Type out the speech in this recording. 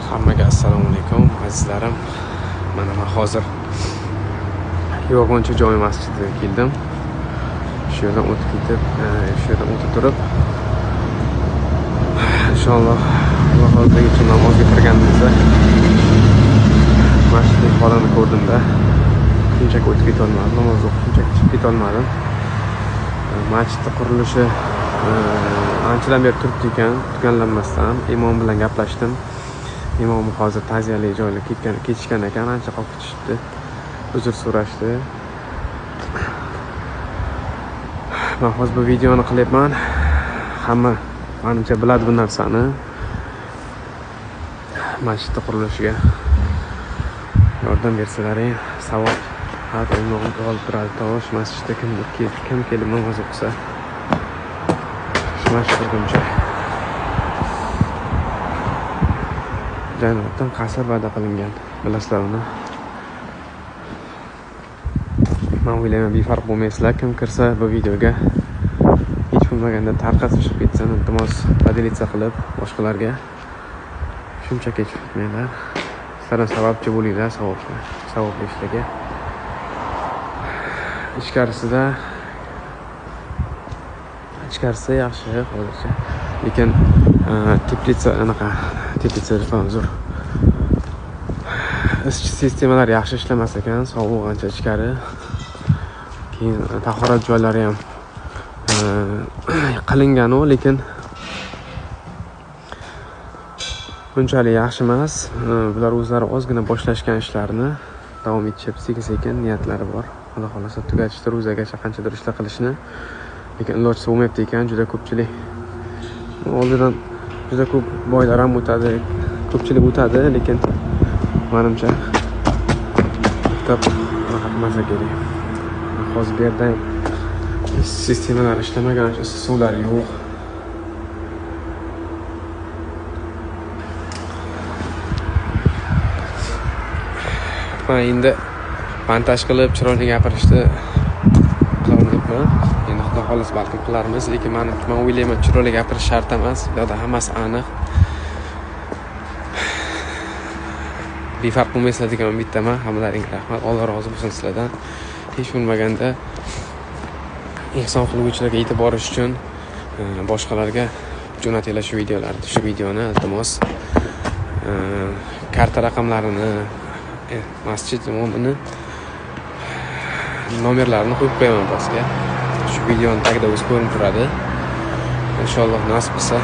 Hammaga assalomu alaykum azizlarim. Mana men hozir Yorg'onchi jome masjidiga keldim. Shu yerdan o'tib ketib, shu yerdan o'tib turib, inshaalloh Alloh xohlasa namozga kirganimizda masjidning holini ko'rdimda. Shunchaki o'tib ketolmadim, namoz o'qib shunchaki chiqib ketolmadim. Masjidning qurilishi anchadan beri turibdi ekan, tugallanmasdan. Imom bilan gaplashdim. Imom hozir ta'ziyali joyga ketishgan ekan, ancha qolib ketishibdi. Uzr so'rashdi. Men hozir bu videoni qilyapman. Hamma menimcha biladi bu narsani. Masjidning qurilishiga yordam bersalaring, savob har doim olib turadi. Tovush masjidda kim kelib namoz o'qisa, shu masjid qurguncha jannatdan qasr va'da qilingan, bilasizlar uni. Men o'ylayman befarq bo'lmaysizlar. Kim kirsa bu videoga hech bo'lmaganda tarqatib chiqib ketsin, iltimos, podelitsa qilib boshqalarga. Shunchaki chiqib ketmanglar. Sizlar ham sababchi bo'linglar savobli ishlarga. Ichkarisi yaxshi hozircha, lekin teplitsa anaqa teplitsa zo'r. Isitish sistemalar yaxshi ishlamas ekan, sovuq ancha ichkari. Keyin tahorat joylari ham qilingan u, lekin unchalik yaxshi emas. Bular o'zlari ozgina boshlashgan ishlarni davom etishyapti, sekin-sekin niyatlari bor. Xudo xolasa tugatishdir, o'zagacha qanchadir ishlar qilishni, lekin ilojsiz bo'lmayapti ekan. Juda ko'pchilik oldidan juda ko'p boylar ham o'tadi, ko'pchilik o'tadi, lekin menimcha kitob anaqa qilmasa kerak. Hozir bu yerda sistemalar ishlamagan, suvlar yo'q. Men endi montaj qilib chiroyli gapirishni qilolmayapman. Endi Xudo xohlasa balkim qilarmiz, lekin men o'ylayman chiroyli gapirish shart emas. Bu yerda hammasi aniq. Befarq bo'lmaysizlar degan umiddaman. Hammalaringga rahmat. Alloh rozi bo'lsin sizlardan. Hech bo'lmaganda ehson qiluvchilarga yetib borish uchun boshqalarga jo'natinglar shu videolarni, shu videoni iltimos. Karta raqamlarini, masjid imomini nomerlarini qo'yib qo'yaman pastga. Shu videoni tagida o'zi ko'rinib turadi. Inshaalloh nasib qilsa